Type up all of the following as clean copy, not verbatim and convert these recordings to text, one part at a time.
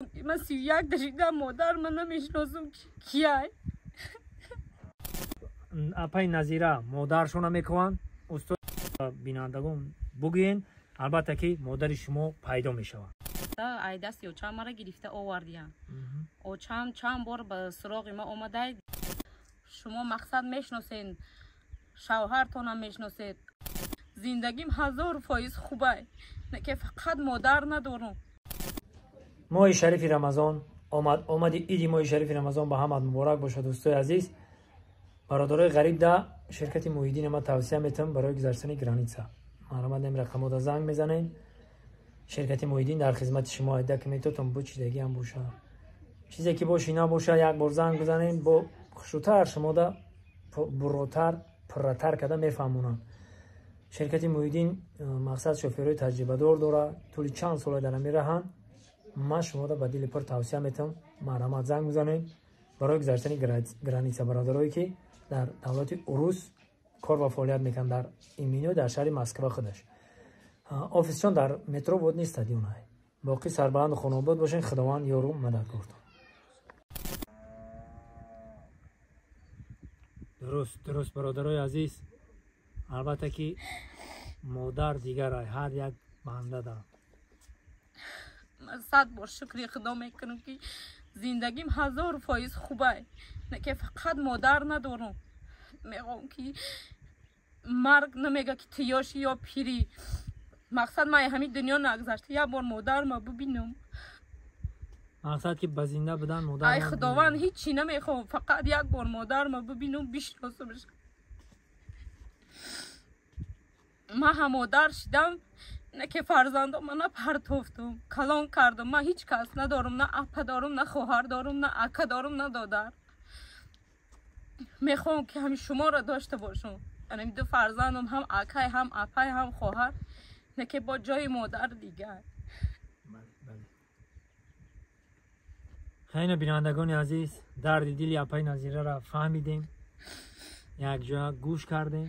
Ман 31 дашидам, модар ман намешиносам кияй. Апаи Назира модаршона мекунанд. Устод, бинандагон бугӯен, албатта ки модари шумо пайдо мешавад. Ай дасти очам мара гирифта овардиян. Очам чанд бор ба суроғи ма омадай. Шумо мақсад мешиносен, шавҳартонам мешиносед. Зиндагим 1000% хубай, ки фақат модар надорам. Моҳи шарифи Рамазон омад, омади иди моҳи шарифи Рамазон ба ҳамат муборак бошад, дӯстои азиз. Бародарои ғариб да ширкати Муҳиддин ма тавсия метавам барои гузаштани граница. Марҳамат, нем рақамода занг мезанем. Ширкати Муҳиддин дар хизмати шумо. Айда ки метотон бу чизагӣ ҳам боша, чизе ки боши набоша, як бор занг бизанем, бо хушрӯтар шумода буротар пурратар карда мефаҳмонанд. Ширкати Муҳиддин мақсад шофёрои таҷрибадор дора, тӯли чанд сола дар ҳамин раҳанд. Ман шумода ба дили пур тавсия метавам, марҳамат занг бизанем барои гузаштани граница. Бародарое ки дар давлати Урус кор ва фаъолият мекунанд, дар имино дар шаҳри Москва худаш офисшон дар метро Водный стадион. Боқӣ сарбаланду хонаобод бошен, Худованд ёру мададгортон. Дуруст, дуруст, бародарои азиз, албатта ки модар дигар ҳар як банда да. Ман 100 бор шукри Худо мекунам, ки зиндагим 1000% хубай, ки фақат модар надорам. Мегӯям ки марг намега ки ту ёши ё пирӣ. Мақсад ман ҳамин дунё нагузашта, як бор модарма бибинам. Мақсад ки ба зинда будан модар. Ай Худованд, ҳичи намехоҳам, фақат як бор модарма бибинам, бишносамш. Ман ҳам модар шидам, не ки фарзандо ман напартофтум, калон кардам. Ман ҳеҷ кас надорам, на апа дорам, на хоҳар дорам, на ака дорам, на додар. Мехоҳам ки ҳамин шуморо дошта бошам. Ҳамин ду фарзандам ҳам акай, ҳам апай, ҳам хоҳар, не ки бо ҷои модар дигар. Хайна, бинандагони азиз, дарди дили апаи Назираро фаҳмидем, якҷоя гӯш кардем.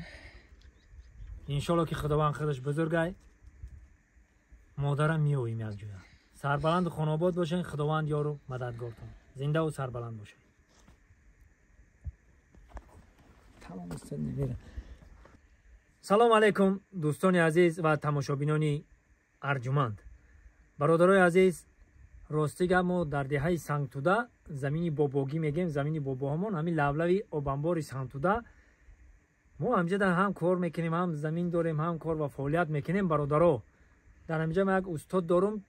Иншолло ки Худованд худаш бузургай, модара меоем якҷоя. Сарбаланду хонаобод бошен, Худованд ёру мададгортон. Зиндаву сарбаланд бошед. Салом алайкум, дӯстони азиз ва тамошобинони арҷуманд. Бародарои азиз, рости гап, мо дар деҳаи Сангтуда, замини бобогӣ мегем, замини бобоҳамон, ҳамин лавлави обанбори Сангтуда. Мо ҳамҷода ҳам кор мекунем, ҳам замин дорем, ҳам кор ва фаъолият мекунем. Бародаро, дар ҳамҷа ман як устод дорум,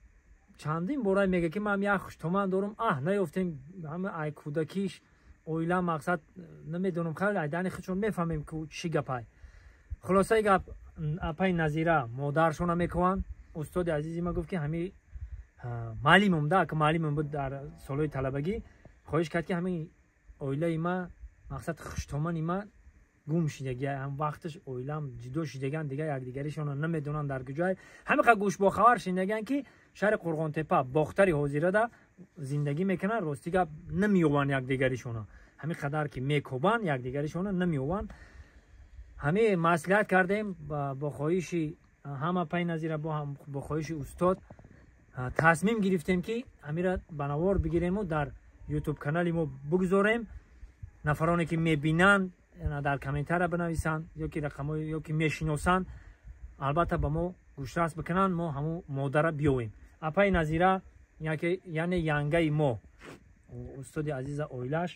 чандин бора мега ки ман як хуштоман дорум, аҳ наёфтем. Ҳама ай кӯдакиш оила мақсад намедонам, хайр, айдани худшон мефаҳмем ки чӣ гапай. Хулосаи гап, апаи Назира модаршона мекунанд. Устоди азизи ма гуфт ки ҳами маълимум да, ки маълимум буд дар солҳои талабагӣ, хоҳиш кард ки ҳамин оилаи ма, мақсад хуштомани ма гум шидагӣ, ҳам вақташ оилам ҷудо шидаган, дигар якдигаришона намедонанд дар куҷое. Ҳамиқа гӯшбохабар шиндаган ки шаҳри Қурғонтепа, Бохтари ҳозирада зиндагӣ мекунанд. Рости гап, намеёбанд якдигаришона, ҳамин қадар ки мекобанд, якдигаришона намеёбанд. Ҳамин маслиҳат кардем, бо хоҳиши ҳама пай Назира, бо хоҳиши устод тасмим гирифтем ки ҳамира ба навор бигирему дар ютуб канали мо бигузорем. Нафароне ки мебинанд, дар комментария бинависанд ё ки рақамҳо ё ки мешиносанд, албатта ба мо гӯшрас бикунанд, мо ҳамун модара биёвем. Апаи Назира, яъне янгаи мо, устоди азиза оилааш,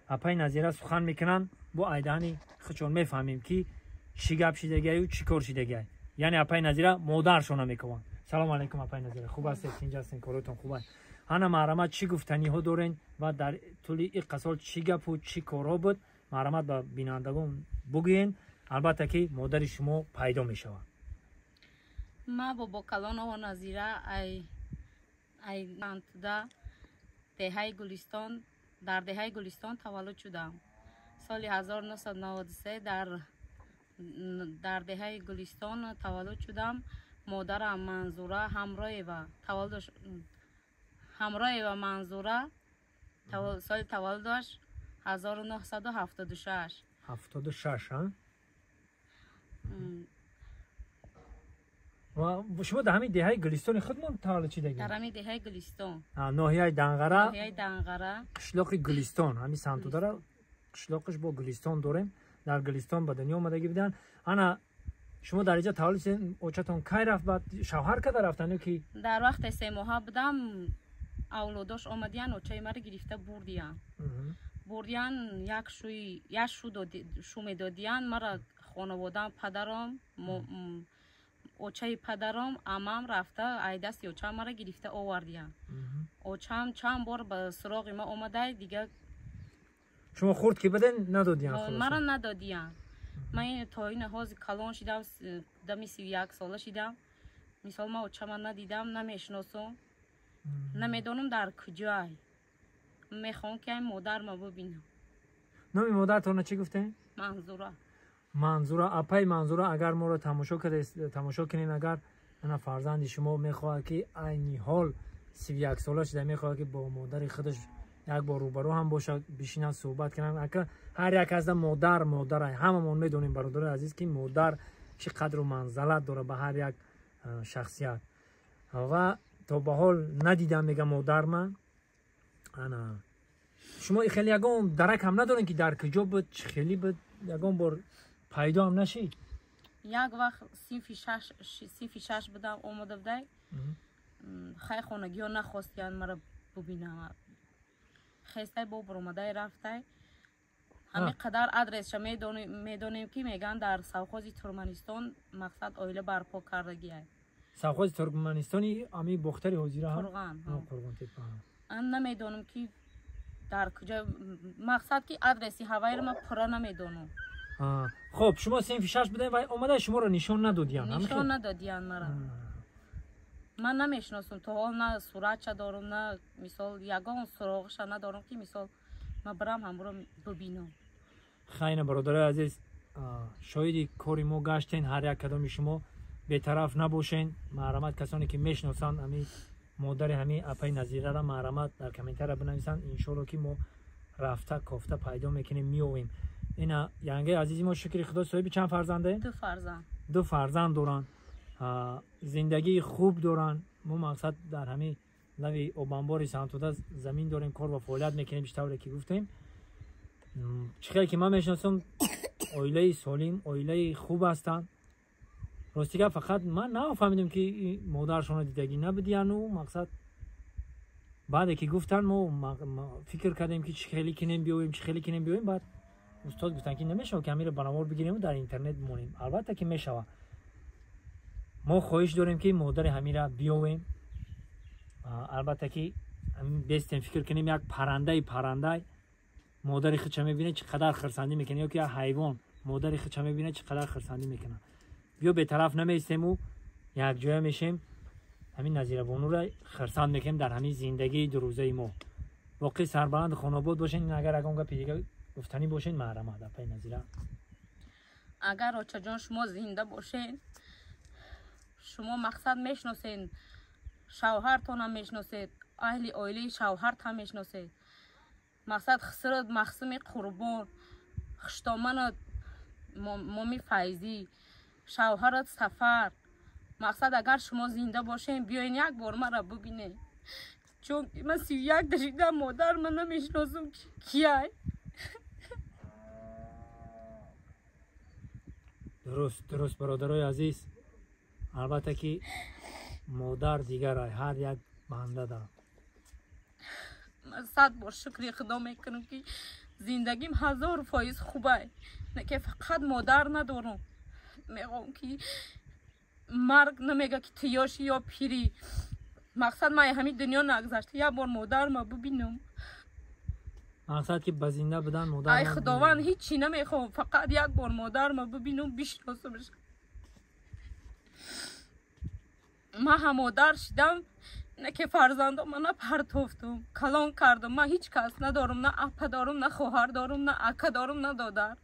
апаи Назира сухан мекунанд, бо айдаҳани худшон мефаҳмем ки чӣ гап шидагиаю чӣ кор шидагиай. Яъне апаи Назира модаршона мекунанд. Салому алайкум, апаи Назира, хуб ҳастед? Тинҷ ҳастед? Коротон хуб аст? Ҳана, марҳамат, чӣ гуфтаниҳо дорен ва дар тӯли иққа сол чӣ гапу чӣ корҳо буд, марҳамат ба бинандагон бугӯен. Албатта ки модари шумо пайдо мешавад. Ма Бобокалонова Назира, ай Антуда, деҳаи Гулистон, дар деҳаи Гулистон таваллуд шудам. Соли 1993 дар деҳаи Гулистон таваллуд шудам. Модарам Манзура Ҳамроева, таваллудаш Ҳамроева Манзура, соли таваллудаш 1976. 76, а? Ва шумо дар ҳамин деҳаи Гулистони худмон таваллуд шидагӣ? Дар ҳамин деҳаи Гулистон. Ноҳияи Данғара. Ноҳияи Данғара. Қишлоқи Гулистон. Ҳамин Сангтудара қишлоқиш бо Гулистон дорем. Дар Гулистон ба дунё омадагӣ буданд. Ана шумо дар инҷа таваллуд шудед, очатон кай рафт, баъд шавҳар карда рафтанд ё ки? Дар вақте 3 моҳа будам, авлодош омадиян, очаи маро гирифта бурдиян. Бурдиян, як шу медодиян, мара хонаводаам, падарам, очаи падарам, амам рафта, ай дасти очаам мара гирифта овардиян. Очаам чанд бор ба суроғи ма омадай, дига шумо хурд ки буден, надодиян хулоса? Мара надодиян. Ман то ин ҳозир калон шидам, дами 31 сола шидам. Мисол ман очама надидам, намешиносам, намедонам дар куҷоай. Мехоҳам ки ай модарма бибинам. Номи модартонро чӣ гуфтем? Манзура. Манзура, апаи Манзура, агар моро тамошо кунед, агар ана фарзанди шумо мехоҳад ки айни ҳол 31 сола шуда, мехоҳад ки бо модари худаш як бор рӯбарӯ ҳам бошад, бишинад, суҳбат кунанд. Ака ҳар як аз модар модарай, ҳамамон медонем, бародарои азиз, ки модар чӣ қадру манзалат дорад ба ҳар як шахсият. Ва то ба ҳол надидам, мега модар ман. Ана шумо хеле ягон дарак ҳам надорем ки дар куҷо буд, чӣ хеле буд, ягон бор пайдо ҳам нашид? Як вақт синфи шаш будам, омода будай. Хай хонагиҳо нахостиянд маро бубинам. Хестай бо буромадай рафтай. Ҳамин қадар адресша медонем ки мегӯянд дар совхози Туркманистон мақсад оила барпо кардагиай. Совхози Туркманистони ами бохтари ҳозира ҳам? Қурғон. Қурғонтепа. Намедонам ки дар куҷо, мақсад ки адреси ҳавайро ман пурра намедонам. Хоб, шумо синфи 6 будем ва омада шуморо нишон надодиянд? Нишон надодиянд мара. Ман намешиносам, то ҳол на суратша дорам, на мисол ягон суроғша надорам ки мисол ман бирам ҳамро бибинам. Хайна, бародарои азиз, шоҳиди кори мо гаштен, ҳар як кадоми шумо бетараф набошен. Маҳрамат касоне ки мешиносанд ҳами модари ҳами апаи Назирара, маҳрамат дар комментария бинависанд. Иншоалло ки мо рафта кофта пайдо мекунем, меовем. Ина янгаи азизи мо, шукри худо, соҳиби чанд фарзанде? 2 фарзанд. 2 фарзанд доранд, зиндагии хуб доранд. Мо мақсад дар ҳамин лави обанбори Сангтуда замин дорем, кор ва фаъолият мекунем, чӣ тавре ки гуфтем. Чӣ хеле ки ман мешиносам, оилаи солим, оилаи хуб ҳастанд. Рости гап, фақат ман нафаҳмидем ки модаршонро дидагӣ набудияну мақсад баъде ки гуфтанд, мо фикр кардем ки чӣ хеле кинем биёвем, чӣ хеле кинем биёвем. Баъд устод гуфтанд ки намешавад ки ҳаминро ба навор бигирему дар интернет бимонем. Албатта ки мешавад. Мо хоҳиш дорем ки модари ҳаминра биёвем. Албатта ки бестем фикр кунем, як парандай модари худша мебинад чӣ қадар хурсандӣ мекунад, ё ки як ҳайвон модари худша мебинад чӣ қадар хурсандӣ мекунад. Биё бетараф намеистему, якҷоя мешем, ҳамин Назирабонура хурсанд мекунем дар ҳамин зиндагии дурӯзаи мо. Воқеи сарбаланду хонобод бошен. Агар ягон гапи дига гуфтанӣ бошен, маҳрамат, апаи Назира. Агар очаҷон шумо зинда бошен, шумо мақсад мешиносен, шавҳартонам мешиносед, аҳли оилаи шавҳартам мешиносед. Мақсад хисрат Махсуми Қурбон, хуштоманат Моми Файзӣ, шавҳарат Сафар. Мақсад агар шумо зинда бошен, биёен як бор маро бибинед. Чунки ман 31 дашидам, модар ман намешиносам кияй. Дуруст, дуруст, бародарои азиз, албатта ки модар дигарай, ҳар як банда да. Ман 100 бор шукри худо мекунам ки зиндагим 1000% хубай, не ки фақат модар надорам. Мегӯям ки марг намега ки ту ёши ё пирӣ. Мақсад ман ҳамин дунё нагузашта, як бор модарма бибинам. Мақсад ки ба зинда будан модар. Ай худованд, ҳичи намехоҳам, фақат як бор модарма бибинам, бишиносамш. Ман ҳам модар шидам, не ки фарзандо ман напартофтум, калон кардам. Ман ҳеҷ кас надорам, на апа дорам, на хоҳар дорам, на ака дорам, на додар.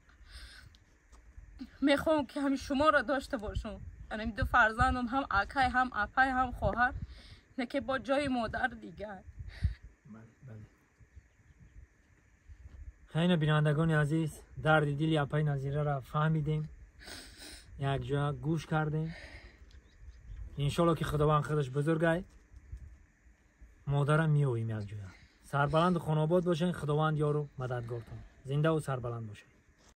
Мехоҳам ки ҳамин шуморо дошта бошам. Ҳамин 2 фарзандам, ҳам акай, ҳам апай, ҳам хоҳар, не ки бо ҷои модар дигар. Хайна бинандагони азиз, дарди дили апаи Назираро фаҳмидем, якҷоя гӯш кардем. Иншолло, ки Худованд худаш бузургай, модарам меоим як ҷоя. Сарбаланду хонобод бошен, Худованд ёру мададгортон, зиндаву сарбаланд бошед.